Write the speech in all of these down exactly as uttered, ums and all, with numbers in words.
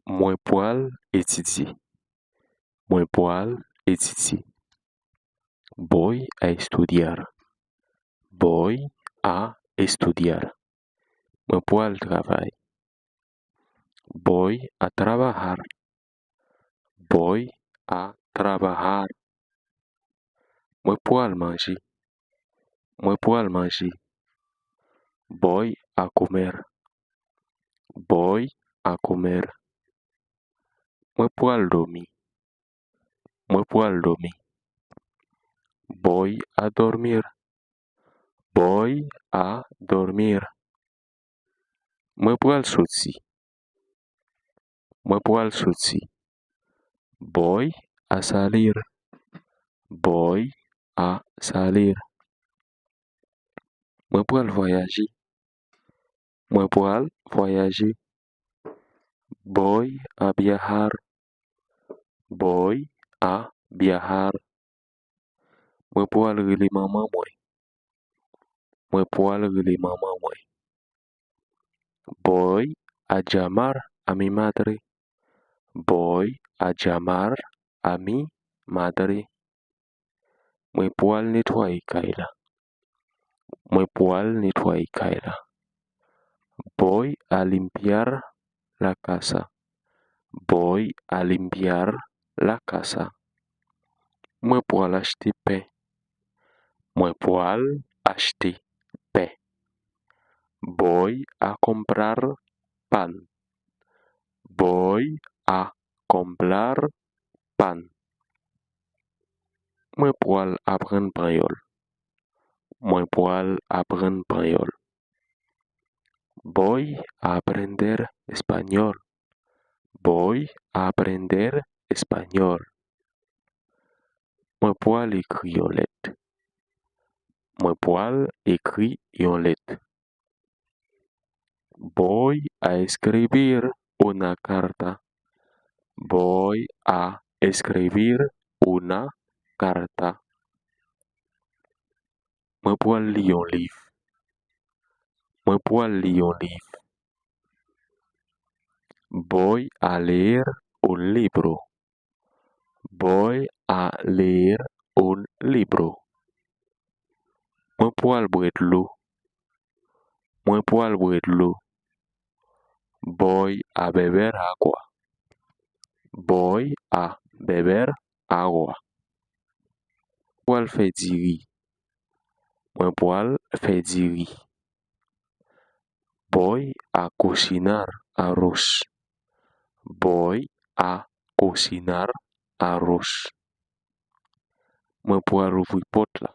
Mwen pwal etidye. Mwen pwal etidye. Voy a estudiar. Voy a estudiar. Mwen pwal travay. Voy a trabajar. Voy a trabajar. Mwen pwal manje. Mwen pwal manje. Voy a comer. Voy a comer. Mwen pwal dòmi. Mwen pwal dòmi. Voy a dormir. Voy a dormir. Mwen pwal soti. Mwen pwal soti. Voy a salir. Voy a salir. Mwen pwal vwayaje. Mwen pwal vwayaje. Voy a viajar. Voy a viajar. Mwen pwal rele manman mwen. Mwen pwal rele manman mwen. Voy a llamar a mi madre. Voy a llamar a mi madre. Mwen pwal netwaye kay la. Mwen pwal netwaye kay la. Voy a limpiar la casa. Voy a limpiar la casa. Mwen pwal achte pen. Mwen pwal achte pen. Voy a comprar pan. Voy a comprar pan. Mwen pwal aprann panyòl. Mwen pwal aprann panyòl. Voy a aprender español. Voy a aprender español. Mwen pwal ekri yon lèt. Mwen pwal ekri yon lèt. Voy a escribir una carta. Voy a escribir una carta. Mwen pwal li yon liv. Mwen pwal li yon liv. Voy a leer un libro. Voy a leer un libro. Mwen pwal bwè dlo. Mwen pwal bwè dlo. Voy a beber agua. Voy a beber agua. Mwen pwal fè diri. Mwen pwal fè diri. Voy a cocinar arroz. Voy a cocinar arroz. Mwen pwal ouvri pòt la.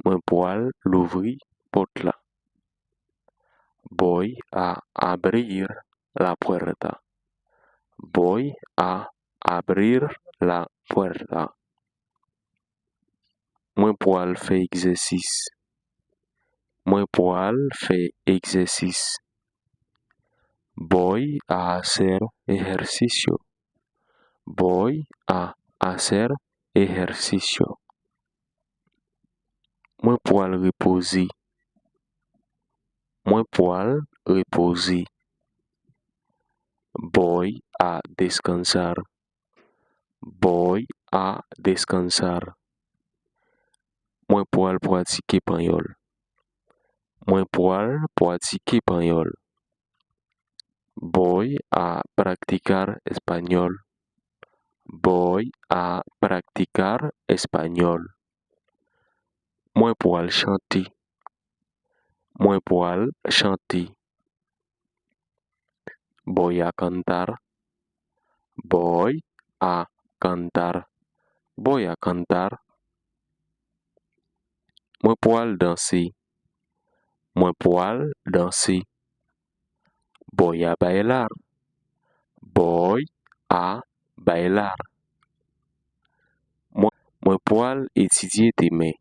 Mwen pwal louvri pòt la. Voy a abrir la puerta. Voy a abrir la puerta. Mwen pwal fè egzèsis. Mwen pwal fè egzèsis. Voy a hacer ejercicio. Voy a hacer ejercicio. Mwen pwal repoze. Mwen pwal repoze. Voy a descansar. Voy a descansar. Mwen pwal pratike panyòl. Mwen pwal pratike panyòl. Voy a practicar español. Voy a practicar español. Mwen pwal chante. Mwen pwal chante. Voy a cantar. Voy a cantar. Voy a cantar. Mwen pwal danse. Mwen pwal danse. Voy a bailar. Voy a bailar. Mwen, mwen pwal etidye demen.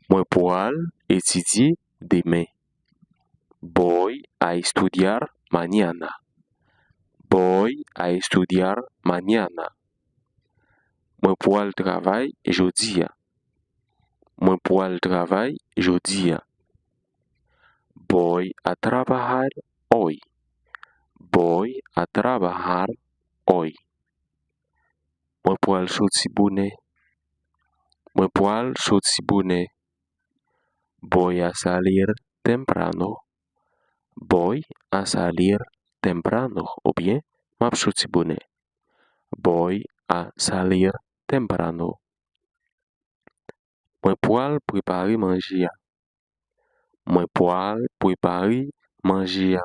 Mwen pwal etidye demen. Voy a estudiar mañana. Voy a estudiar mañana. Mwen pwal travay jodi a. Mwen pwal travay jodi a. Voy a trabajar hoy. Voy a trabajar hoy. Mwen pral soti bonè. Mwen pral soti bonè. Voy a salir temprano. Voy a salir temprano. Oubyen, m ap soti bonè. Voy a salir temprano. Mwen pral prepare manje a. Mwen pral prepare manje a.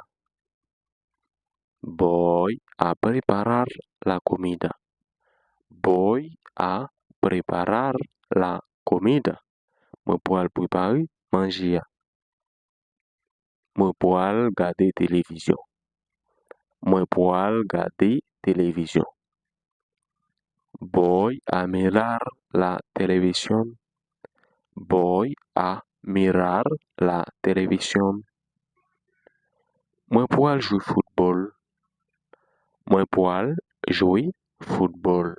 Voy a preparar la comida. Voy a preparar la comida. Mwen pral prepare manje a. Mwen pral gade televizyon. Mwen pral gade televizyon. Voy a mirar la televisión. Voy a mirar la televisión. Mwen pral jwe foutbòl. Mwen pral jwe foutbòl.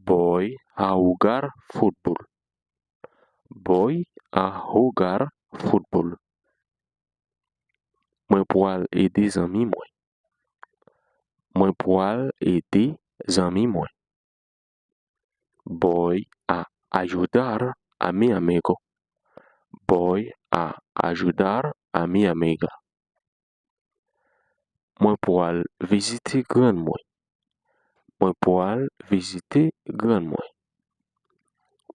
Voy a jugar fútbol. Voy a jugar fútbol. Mwen pral ede zanmi mwen. Mwen pral ede zanmi mwen. Voy a ayudar a mi amigo. Voy a ayudar a mi amiga. Mwen pral vizite grann mwen. Mwen pral vizite grann mwen.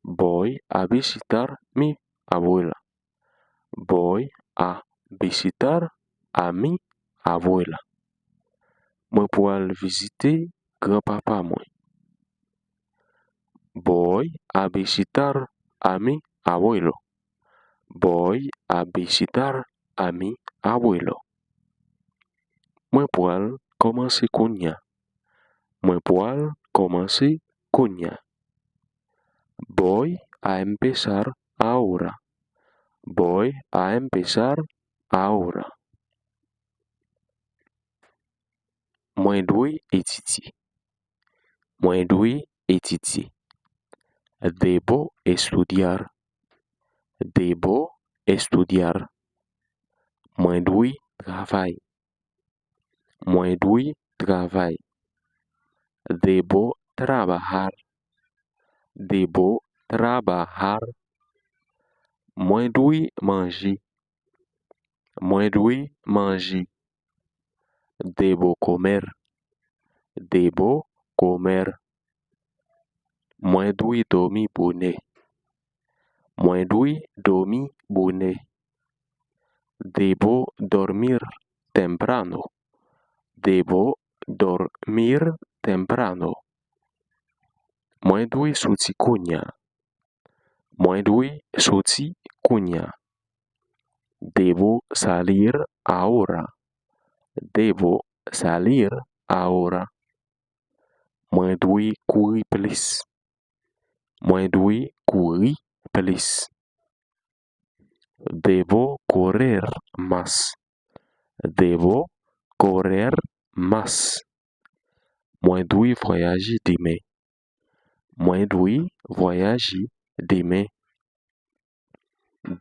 Voy a visitar mi abuela. Voy a visitar a mi abuela. Mwen pral vizite granpapa mwen. Voy a visitar a mi abuelo. Voy a visitar a mi abuelo. Mwen pral kòmanse kounye a. Mwen pral kòmanse kounye a. Voy a empezar ahora. Voy a empezar ahora. Mwen dwe etidye. Mwen dwe etidye. Debo estudiar. Debo estudiar. Mwen dwe travay. Mwen dwe travay. Debo trabajar. Debo trabajar. Mwen dwe manje. Mwen dwe manje. Debo comer. Debo comer. Mwen dwe dòmi bonè. Mwen dwe dòmi bonè. Debo dormir temprano. Debo dormir temprano. Mwen dwe soti kounye a. Mwen dwe soti kounye a. Debo salir ahora. Debo salir ahora. Mwen dwe kouri plis. Mwen dwe kouri plis. Debo correr más. Debo correr más. Mwen dwe vwayaje demen. Mwen dwe vwayaje demen.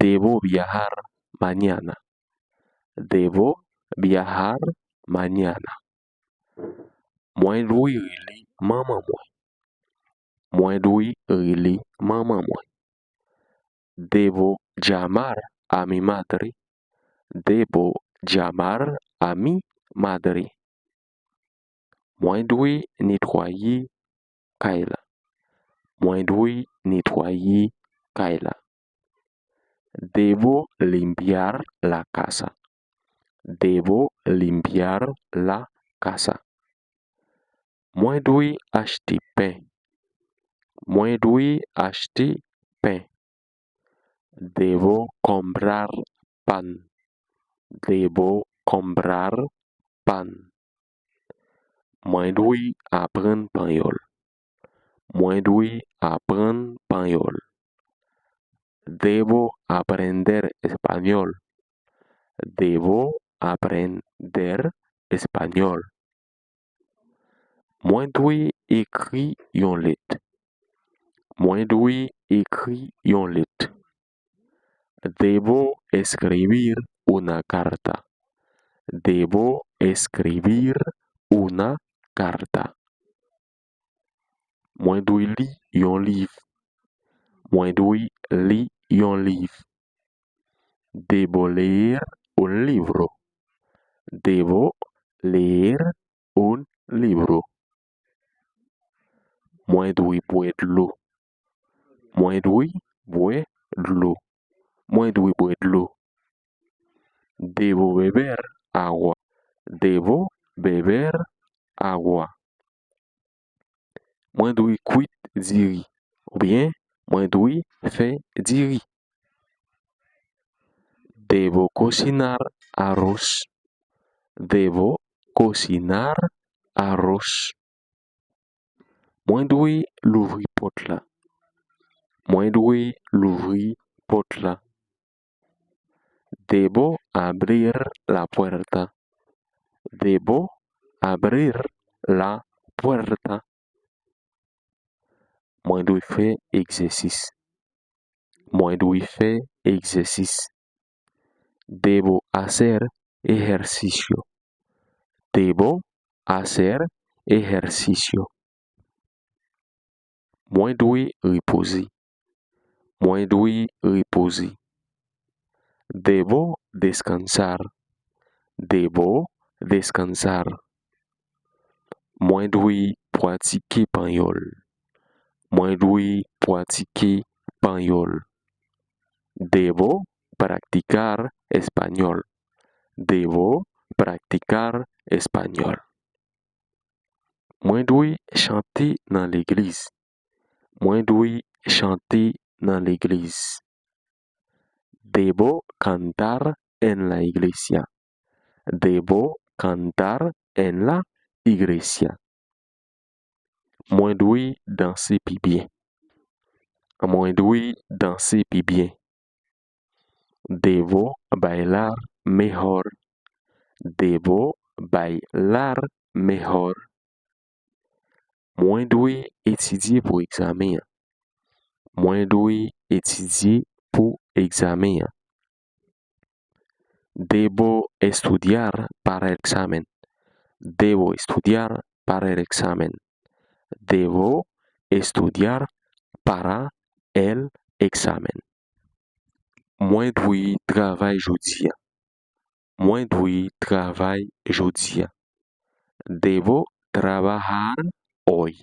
Debo viajar mañana. Debo viajar mañana. Mwen dwe rele manman mwen. Mwen dwe rele manman mwen. Debo llamar a mi madre. Debo llamar a mi madre. Mwen dwe netwaye kay la. Mwen dwe netwaye kay la. Debo limpiar la casa. Debo limpiar la casa. Mwen dwe achte pen. Mwen dwe achte pen. Debo comprar pan. Debo comprar pan. Mwen dwe aprann panyòl. Mwen dwe aprann panyòl. Debo aprender español. Debo aprender español. Mwen dwe ekri yon lèt. Mwen dwe ekri yon lèt. Debo escribir una carta. Debo escribir una carta. Mwen dwe li yon liv. Mwen dwe li yon liv. Debo leer un libro. Debo leer un libro. Mwen dwe bwè dlo. Mwen dwe bwè dlo. Mwen dwe bwè dlo. Debo beber agua. Debo beber agua. Mwen dwe kwit diri. Oubyen, mwen dwe fè diri. Debo cocinar arroz. Debo cocinar arroz. Mwen dwe louvri pòt la. Mwen dwe louvri pòt la. Debo abrir la puerta. Debo abrir la puerta. Mwen dwe fè egzèsis. Mwen dwe fè egzèsis. Debo hacer ejercicio. Debo hacer ejercicio. Mwen dwe repoze. Mwen dwe repoze. Debo descansar. Debo descansar. Mwen dwe pratike panyòl. Mwen dwe pratike panyòl. Debo practicar español. Debo practicar español. Mwen dwe chante nan legliz. Mwen dwe chante nan legliz. Debo cantar en la iglesia. Debo cantar en la iglesia. Mwen dwe danse pi byen. Mwen dwe danse pi byen. Debo bailar mejor. Debo bailar mejor. Mwen dwe etidye pou egzamen an. Mwen dwe etidye pou egzamen an. Debo estudiar para el examen. Debo estudiar para el examen. Debo estudiar para el examen. Mwen dwe travay jodi a. Mwen dwe travay jodi a. Debo trabajar hoy.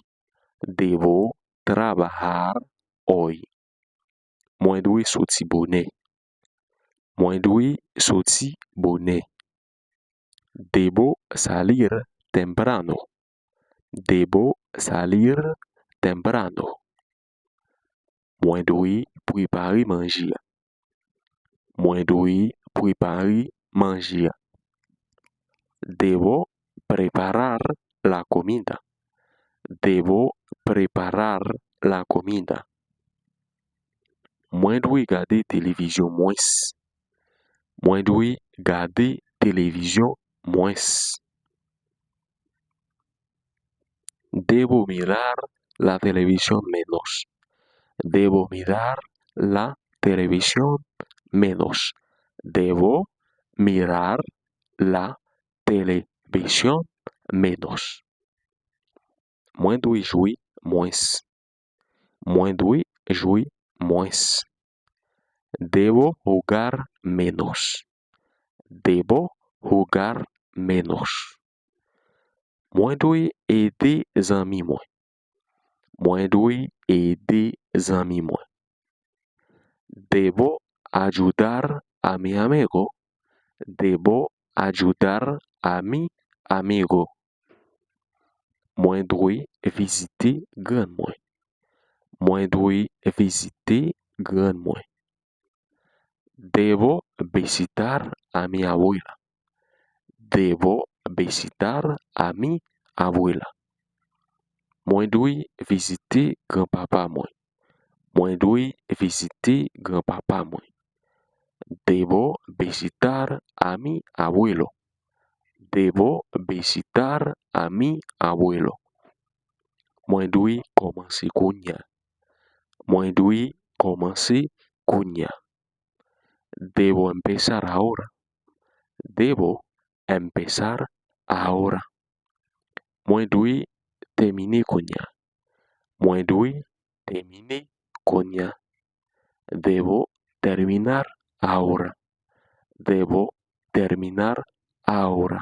Debo trabajar hoy. Mwen dwe soti bonè. Mwen dwe soti bonè. Debo salir temprano. Debo salir temprano. Mwen dwe prepare manje a. Mwen dwe prepare manje a. Debo preparar la comida. Debo preparar la comida. Mwen dwe gade televizyon mwens. Mwen dwe gade televizyon mwens. Debo mirar la televisión menos. Debo mirar la televisión menos. Debo mirar la televisión menos. Mwen dwe jwe mwens. Mwen dwe jwe mwens. Debo jugar menos. Debo jugar menos. Mwen dwe ede zanmi mwen. Mwen dwe ede zanmi mwen. Debo ayudar a mi amigo. Debo ayudar a mi amigo. Mwen dwe vizite grann mwen. Mwen dwe vizite grann mwen. Debo visitar a mi abuela. Debo visitar a mi abuela. Mwen dwe vizite granpapa mwen. Mwen dwe vizite granpapa mwen. Debo visitar a mi abuelo. Debo visitar a mi abuelo. Mwen dwe kòmanse kounye a. Mwen dwe kòmanse kounye a. Debo empezar ahora. Debo empezar ahora. Mwen dwe tèmine kounye a. Mwen dwe tèmine kounye a. Debo terminar ahora. Debo terminar ahora.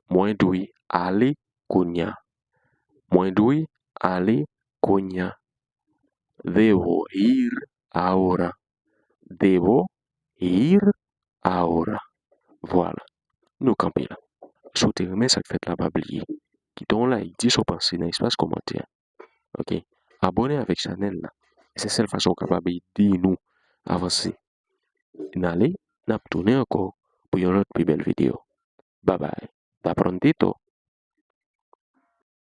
Mwen dwe ale kounye a. Mwen dwe ale kounye a. Debo ir ahora. Debo ir ahora. Vwala. Nou kanpe la. Si w te renmen sa k fèt la, pa bliye kite yon like, di sa w panse nan espas kòmantè a. Oke. Abòne avèk chanèl la. Se sèl fason w kapab ede nou avanse. N ale, n ap tounen ankò pou yon lòt pi bèl videyo. Babay. Hasta prontito.